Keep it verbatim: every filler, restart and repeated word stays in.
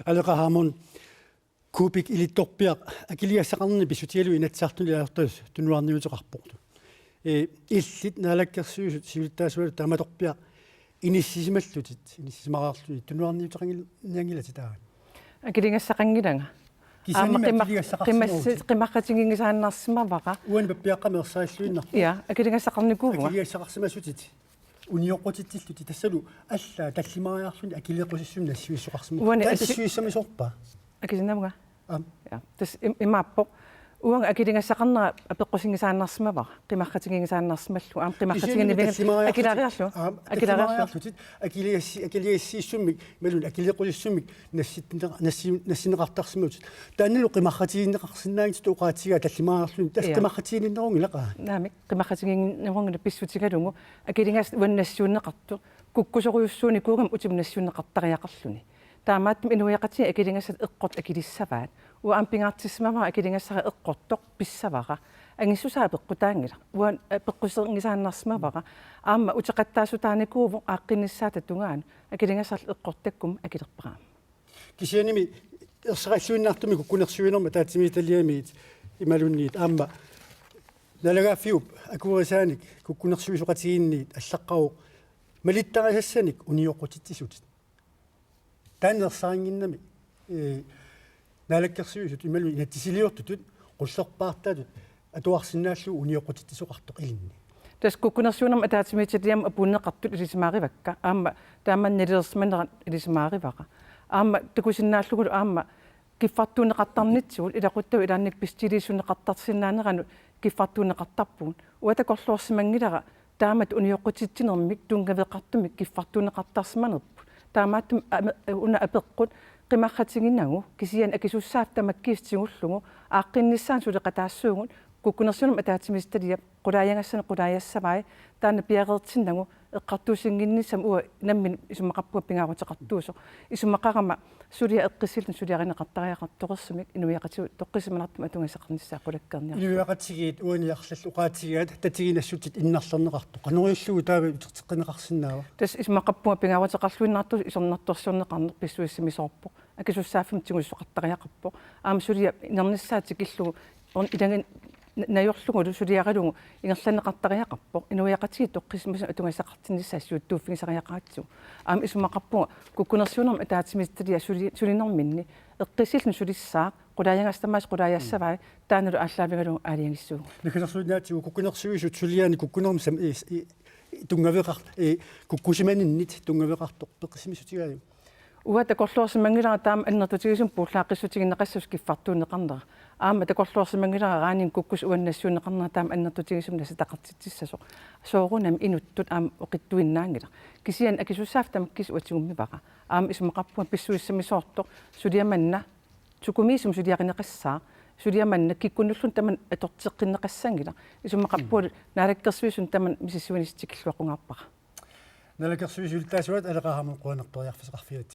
Aleqa Hammond, Coopip ilitsorpiaq akiligassaqarnerni pissutigalugu Inatsisartuni ajortut tunuarniuteqarpoq. Ee, illit Naalakkersuisut siulittaasuat taamatorpiaq inissisimallutit, inissisimariarlutit tunuarniuteqanngil-, nianngilatit taava? Akiligassaqanngilanga. Kisianni aamma qima-, akiligassaqarsimagussi. Qimassi-, qimarratiginngisaannarsimavara. Uani pappiaqqami ersarilluinnarpoq. Ja, akiligassaqarnikuuvunga. Akiligassaqarsimasutit. Unioqqutitsillutit tassalu alla tallimariarluni akileeqqusissumik nassiussoqarsimavoq. Uani taava assi-, tassuussamisoorpa? Akisinnaavunga. Aam. Ja, tassa im-, imaappoq. Uanga akiligassaqarnera apeqqusinngisaannarsimavara. Qimarratiginngisaannarsimallugu. Aamma qimarratiginnivigit. Kisianni tallimariarlutit. Akileriarlugu. Aam, akileriarlugu. Tallimariarlutit. Akiligassi-, akiligassiissummik, imaluunniit akileeqqusissumik nassittine-, nassi-, nassinneqartarsimavutit. Taannalu qimarratigineqarsinnaanngitsutut oqaatigaa tallimariarluni. Tassa. Ja. Qimarratiginninnerunngilaq. Naamik, qimarratiginninnerunngilaq pissutigalugu. Akiligassat uannut nassiunneqartut. Kukkusorujussuunikuugamik utimut nassiunneqartariaqarluni. Taamaattumik inuiaqatigiit akiligassat eqqortut akilissavaat. Uanga aamma pingaartissimavara akiligassara eqqortoq pissavara. Angissusaa apeqqutaanngilaq. Uanga, ee, apeqqusinngisaannarsimavara. Aamma uteqattaasutaanikuuvoq aaqqinnissaata tungaanut. Akiligassarlu eqqortoq taakku akilerpara. Kisiannimi ersarilluinnartumik kukkunersiuinermut ataatsimiititaliamiit imaluunniit aamma naalagaaffiup akuerisaanik kukkunersivisoqatigiinniit allaqqavoq malittarisassat unioqqutitsisutit. Taanna ersarinnginnami, ee, Naalakkersuisut imaluunniit inatsisiliortutut qullerpaartaatut atuarsinnaallugu unioqqutitsisoqartoq ilinnut. Tassa kukkunersiuinermut ataatsimiititaliami apuunneqartut ilisimaarivakka. Aamma taama nalilersimanerat ilisimaarivara. Aamma takusinnaallugulu aamma kiffartuunneqartarnitsigut ilaquttagut ilaannikkut pissutigileeqqunneqartarsinnaaneranut kiffartuunneqartarpugut. Uanga takorloorsimanngilara taamatut unioqqutitsinermik tunngaveqartumik kiffartuunneqartarsimanerput. Taamaattumik ame-, una apeqqut qimarratiginagu kisianni akisussaaffik tamakkiisoq tigullugu aaqqinnissaanut suleqataassuugut kukkunersiuinermut ataatsimiititaliap qulaajagassanik qulaajassavai taanna piareertinnagu eqqartuussinnginnissamut uanga nammineq isumaqarpunga pingaaruteqartuusoq. Isumaqarama suliaq eqqissilluni suliarineqartariaqartoq toqqissisimasumik inuiaqatigiit toqqissisimanartumik atugassaqarnissaat qulakkeerniarlugu. Inuiaqatigiit uani arlallit oqaatigaat tatiginassutit innarlerneqartoq. Qanoq ilillugu taava uterteqqinneqarsinnaava? Tassa isumaqarpunga pingaaruteqarluinnartuusoq isornartorsiorneqarneq pissusissamisoorpoq. Akisussaaffimmik tigussuseqartariaqarpoq. Aamma suliap inernissaa tikillugu on-, ilagin na-, najorlugulu suliaralugu ingerlanneqartariaqarpoq. Inuiaqatigiit toqqissisimasumik atugassaqartinnissaat siuttuuffigisariaqaratsigu. Aamma isumaqarpunga kukkunersiuinermut ataatsimiititaliap suli-, sulinerminni eqqissilluni sulissaaq, qulaajagassat tamaasa qulaajassavai, taannalu aallaavigalugu aalajangissuugut. Naggataarsuinnaatigut kukkunersiuisut suliaannik kukkunermik sam-, i-, i-, tunngaveqar-, i-, kukkusimaninnit tunngaveqartoq peqqissimissutigalugu. Uanga takorloorsimanngilara taama annertutigisumik puullaaqqissutigineqassasoq kiffartuunneqarnera. Aamma takorloorsimanngilara raaninnut kukkusoq uannut nassiunneqarnera taama annertutigisumik nassataqartitsissasoq. Soorunami inuttut aamma oqitsuinnaanngilaq. Kisianni akisussaaffik tamakkiisoq uanga tigummivara. Aamma isumaqarpunga pissusissamisoortoq suliaq manna sukumiisumik suliarineqassaaq. Suliaq manna kikkunnulluunniit tamanna atorteqqinneqassanngilaq. Isumaqarpunga Naalakkersuisuni tamanna misissuinissaq tikilluaqqungaarpara. Naalakkersuisut siulittaasuat Aleqa Hammond, qujanaq periarfissaqarfigatsigut.